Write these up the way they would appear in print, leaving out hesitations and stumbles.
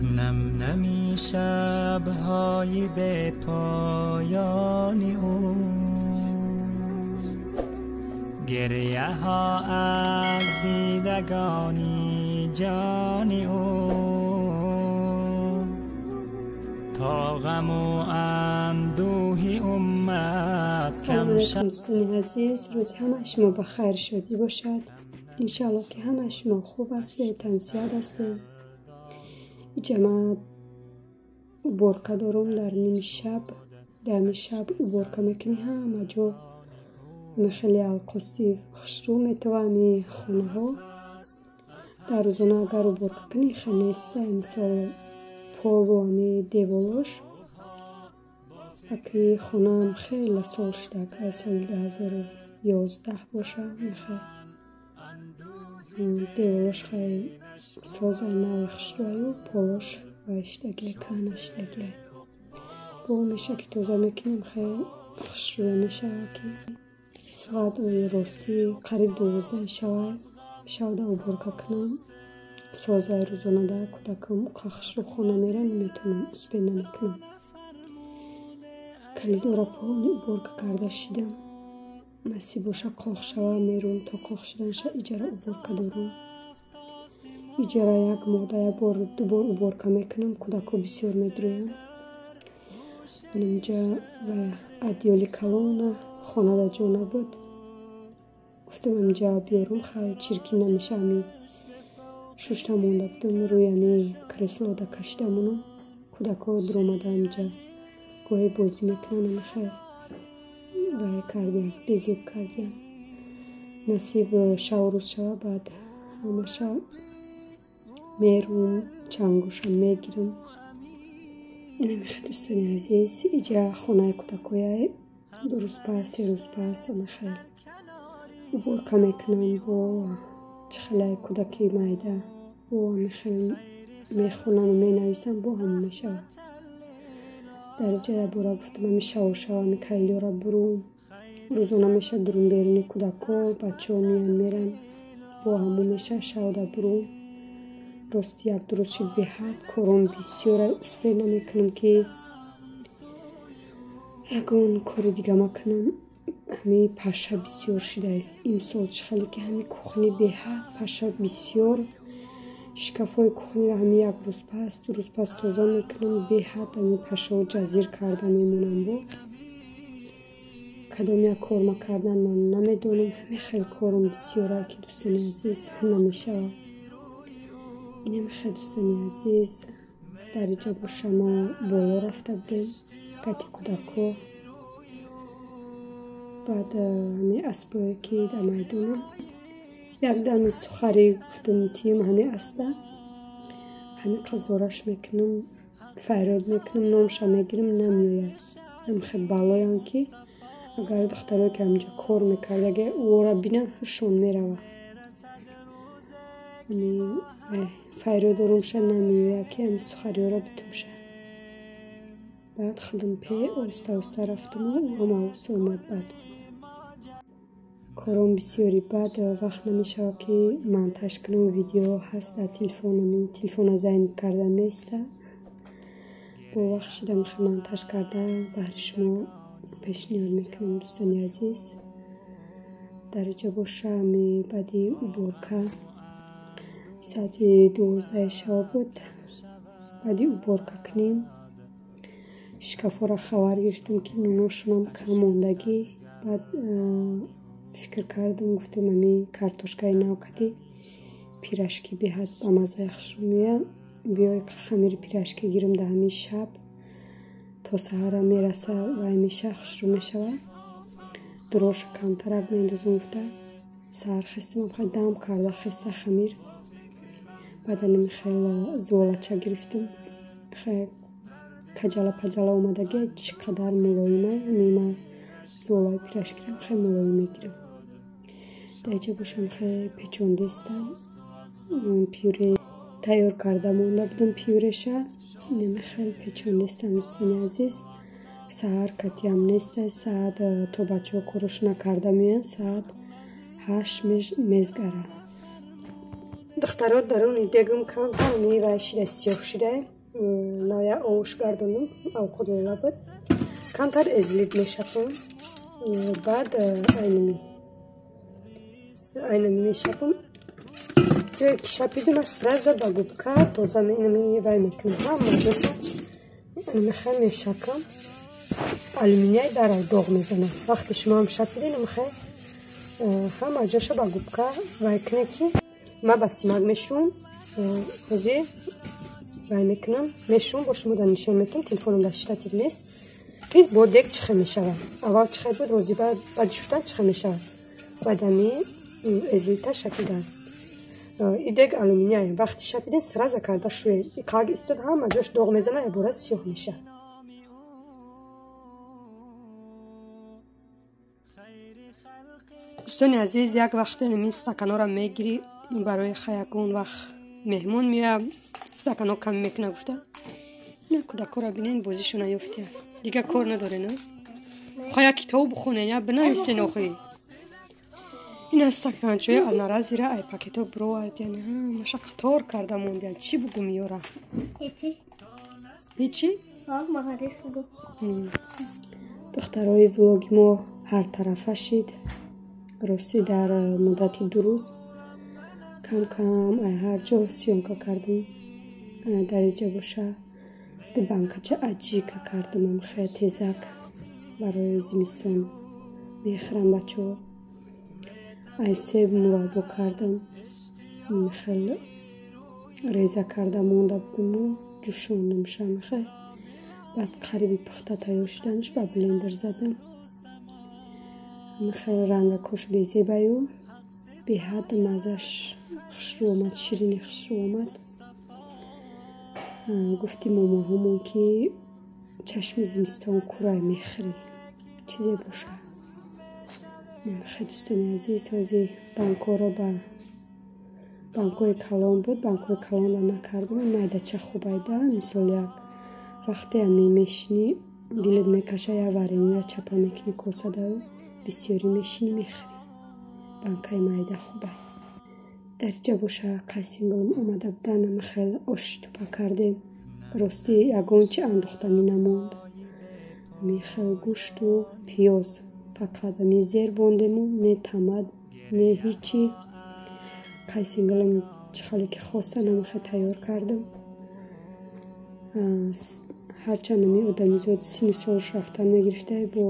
نم نمی شبهای به پایان او، گریه ها از دیدگانی جان او، تا غم و اندوه امت سلام علیکم دوستان عزیز، روز همه شما بخیر شادی باشد. انشالله که همه شما خوب هستید، تنسیاد هستید. اینجا уборка дорум дар ними шаб, дами шаб уборка мекунӣ, ҳама ҷо ами хеле алқости хушрӯ метава ами хонаҳо. Дар рӯзона агар уборка кунӣ хе неста, мисол полу ами деволош. Аки хонаам хеле сол шуда, аз соли 2011 боша, мехе деволош хе созай нави хушрӯаю, полош вайштагия, кӯҳнаштагия. Бо меша ки тоза мекунем, хе хушрӯя мешава ки соат ростӣ қариб 12 шава, шавда уборка кунам. Созай рӯзона да кӯдакам хушрӯ хона мера, наметавонам, успе намекунам. Калидора полни уборка карда шидам. Насиб боша қоқ шава, мерум то қоқ шиданша иҷара уборка дорум. Иҷара як моҳда як бор, ду бор уборка мекунам, кӯдакҳо бисёр медурӯянд. Инҷа ва адёли калона хонада ҷо набуд. Гуфтам инҷа биёрум, хай чиркин намеша, ами шушта монда будам, рӯи ами креслода кашида монам. Кӯдакҳо дуромада инҷа гоҳе бозӣ мекунанд, ами хай вай кардиям, безеб кардиям. Насиб шаву рӯз шава, баъд ҳамаша мерум, чангоша мегирам. Инамихе дӯстони азиз, иҷа хонаи кӯдакҳояй 2 рӯз пас, 3 рӯз пас амихел уборка мекунам бо чӣ хеле кӯдаки майда, бо амихел мехонану менависам, бо ҳамон мешавад. Дар иҷа якбора гуфтам ами шаву шава ами калидора бурум. Рӯзона меша дурум беруни кӯдакҳо, бачаҳо меян меран, бо ҳамон меша шавда бурум. Рости як ду рӯз шид беҳад кором бисёр, успе намекунам ки ягон кори дига макунам. Ҳами паша бисёр шида имсол, чӣ хеле ки ҳами кухни беҳад паша бисёр. Шкафҳои кухниро ҳами як рӯз пас, 2 рӯз пас тоза мекунам, беҳад ҳами пашаҳо ҷазир карда мемонам. Бо кадом як кор макардан ман намедонам, ҳами хел кором бисёра ки дӯстони азиз намешавад. Инамихе дӯстони азиз, дар иҷа боша мо боло рафта будем кати кӯдакҳо. Баъд ҳами аспое ки дар майдонам як дами сухари гуфтам тиюм, ҳами аста ҳами қазораш мекунам, фарёд мекунам, номша мегирам, намеояд. Ҳамихе балоям ки агар духтаре ки ҳаминҷа кор мекардаге ӯро бинам, ҳушон меравад. Фарёд орумша намеояд ки ҳами сухариёро битумша. Баъд худам пе оҳиста оҳиста рафтаму ҳамаус омад. Баъд кором бисёри, баъд вақт намешавад ки монтаж кунам. Видео ҳаст дар телефонам, телефона занг карда места. Бо вақт шидам хе монтаж карда баҳри шумо пешниҳод мекунам дӯстони азиз. Дар иҷа боша ами баъди уборка соати 12 шава буд. Баъди уборка кунем, шкафҳоро хабар гирифтам ки нуношонам кам мондагӣ. Баъд фикр кардам, гуфтам ами картошкаи навкати пирашки беҳад ба маззаи хушрӯ меояд. Биёй хамири пирашки гирам дар ҳамин шаб то саҳара мераса, вай меша хушрӯ мешавад. Дуроша камтарак меандозам гуфта саҳар хестам, хай дам карда хеста хамир. Баъд ами хел зуолача гирифтам, хе каҷала паҷала омадагӣ, чӣ қадар мулоима. Ами ма зуолаи пирашкирам хе мулоим мегирам. Дар иҷа бошам хе печондестам, пюре тайёр карда монда будам пюреша. Инами хел печондестам дӯстони азиз. Саҳар катиам неста, саат то бачаҳо корошона карда меоянд, соат 8 мезгара. Духтаро, даруни дегум камтар мевай шида, сиёҳ шида, ноя овуш гардонум, авқот лола буд. Камтар эзлит мешапам, баъд айнами мешапам. Ҷое ки шапидум, сразу ба губка тоза инами вай мекунам, ҳама ҷоша мехай мешакам. Алюминяй дарай доғ мезанам. Вақте шумоам шапидин, мехай ҳама ҷоша ба губка вай кунед, ки ма ба симак мешӯм. Ҳозир вай мекунам, мешӯм, бо шумо дар нишон метавам. Телефоном дар штатив нест, ки бо дег чӣ хел мешавад. Аввал чӣ хел буд, ҳозир баъди шуштан чӣ хел мешавад. Баъд ами эзлита шапидан. И дег алюминяй, вақти шапидин, сразу карда шӯед. Қаг истод, ҳама ҷош доғ мезана, ябора сиёҳ мешавад. Дӯстони азиз, як вақт ин стаканҳоро мегирӣ барои хаякун, вақт меҳмон меояд, стаканҳо кам мекуна гуфта. Ина кӯдакҳоро бинен, бозишона ёфтия. Дигар кор надорен, хо як китоб бихонен, я бинависен охи. Ина стаканчои одноразира ай пакето бировардиян, ҳамаша қатор карда мондиян. Чӣ бугум ёра? Ҳечи. Духтарои, влоги мо ҳартарафа шид. Ростӣ, дар муддати 2 рӯз кам кам ай ҳар ҷо съёмка кардем. Дар инҷа боша ду банкача аджика кардам, хеле тезак барои зимистон мехӯрам бачаҳо. Ай себ мураббо кардам, хеле реза карда монда будиму ҷӯшондамша мехай. Баъд қариби пухта тайёр шуданаш ба блендер задам. Хеле рангакош безебаю, беҳад маззаш хушрӯ омад, ширини хушрӯ омад. Гуфти момоҳомон, ки чашми зимистон курай, мехӯрӣ чизе боша. Хеле, дӯстони азиз, ҳозир банкҳоро ба банкҳои калон буд, банкҳои калонро накардам, майдача хубайда. Мисол, як вақте ами мешинӣ, дилат мекаша, як варениро чапа мекунӣ косадаю, бисёрӣ мешинӣ, мехӯрӣ. Банкаи майда хубай. Дар инҷа боша кайсинголм омада будан, хеле оши тупа кардем. Ростӣ, ягон чи андохтанӣ намонд. Ами хел гӯшту пиёз фақат ами зер бондему, не тамад, не ҳичи. Кайсинголм чӣ хеле ки хостан, ҳамахел тайёр кардам. Ҳарчанд ами одамизод синну солш рафтан мегирифта, бо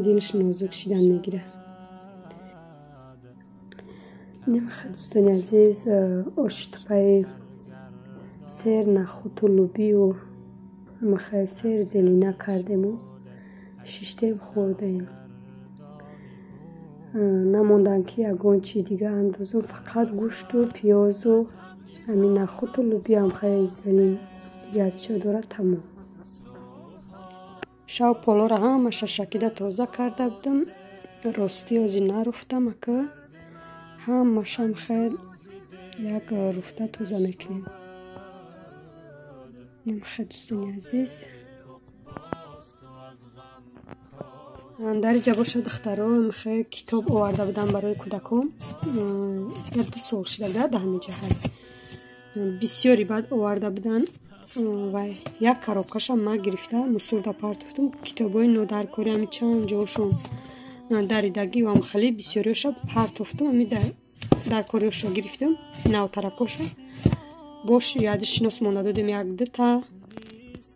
дилш нозук шидан мегирад. Немахел, дӯстони азиз, оши тупаи сер нахӯту лӯбию ҳамахел сер зелина кардему, шиштем, хӯрдем. Намондам, ки ягон чи дига андозум, фақат гӯшту пиёзу ҳамин нахӯту лӯбиам, хеле зелин, дигар чио дорад, тамом. Шав полоро ҳамаша шакида тоза карда будам. Ростӣ, ҳозир наруфтам, ака ҳамашам хел як руфта тоза мекунем. Хел, дӯстони азиз, дар инҷа боша, духтаро, хел китоб оварда будам барои кӯдакон. Як 2 сол шуда буда, дар ҳамин ҷаҳат бисёри баъд оварда буданд ва як коробкашам ма гирифта мусурда партофтум. Китобҳои нодаркорӣ ҳами чанд ҷошон даридагӣ ам хеле бисёриёша партофтум. Ами даркориёшо гирифтам, навтаракоша. Бош яди шинос монда додем як дута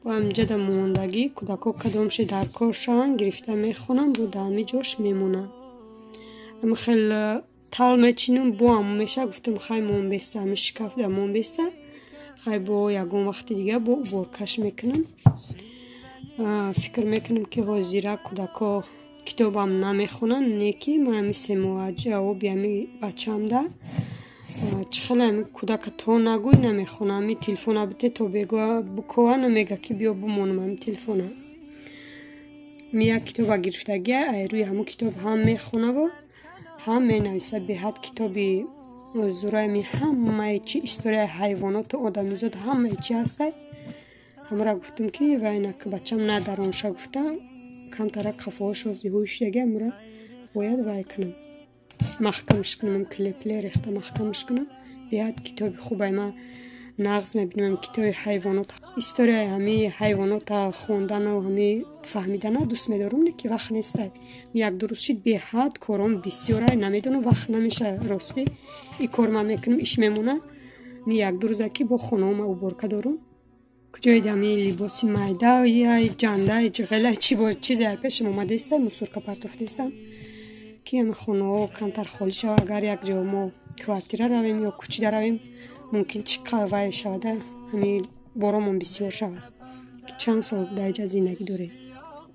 ҳамҷада мондагӣ. Кӯдако кадомше даркоршаванд, гирифта мехонам, бо дар ҳами ҷош мемонанд. Ами хел тал мечинум, бо ҳам меша. Гуфтам, хай, монбеста, ҳами шкаф да монбеста, хай, бо ягон вақти дига бо уборкаш мекунам. Фикр мекунам, ки ҳозира кӯдако китобам намехонанд, не ки ман ҳами 3 моҳа ҷавоби ҳами бачаамда чӣ хеле ҳами кӯдака то нагӯй, намехона. Ҳами телефона бите, то бегоҳ букова, намега, ки биё бимонам ҳами телефона. Ми як китоба гирифтагия, ай рӯи ҳамун китоб ҳам мехонаву ҳам менависа. Беҳад китоби зурами, ҳамаи чи, историяи ҳайвоноту одамизод, ҳамаи чи ҳастай. Ҳамора гуфтам, ки вайна ки бачам надаронша гуфта, камтара қафоҳошо зиҳӯй шудаги, ҳамора бояд вай кунам, маҳкамш кунам, клепле рехта маҳкамш кунам. Беҳад китоби хубай, ман нағз мебинам китоби ҳайвонот. Историяи ҳамаи ҳайвонота хондану ҳамаи фаҳмидана дӯст медорам, ки вақт нестай. Як ду рӯз шид, беҳад кором бисёрай, намедонам, вақт намеша, ростӣ. И кор ман мекунам, иш мемона. Ми як ду рӯза ки бо хонаома уборка дорум. Куҷои дами либоси майда, яй ҷандай, ҷиғелай, чи бо чизе пешам омадаистай, мусорка партофтаистам, ки ҳами хонаҳо камтар холӣ шавад. Агар як ҷо мо квартира равем ё кӯчида равем, мумкин чӣ вай шавада, ҳами боромон бисёр шавад, ки чанд сол дар иҷа зиндагӣ дорем.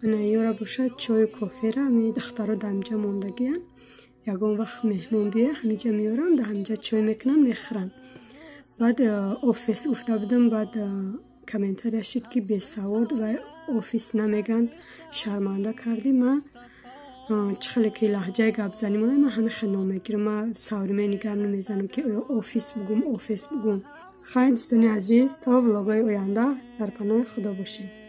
Ана ёра бошад чою кофера, ҳами духтаро дар ҳамиҷа мондагиянд. Ягон вақт меҳмон биёя, ҳамиҷа меорам, дар ҳамиҷа чой мекунанд, мехӯранд. Баъд офис гуфта будам, баъд комментария шид, ки бесавод ва офис намеган, шарманда кардӣ. Ман чӣ хеле ки лаҳҷаи гапзанӣ монад, ман ҳама хел ном мегирам. Ман современный гап намезанам, ки оё офис бугум, офис бугум. Хайр, дӯстони азиз, то влогҳои оянда дар паноҳи Худо бошед.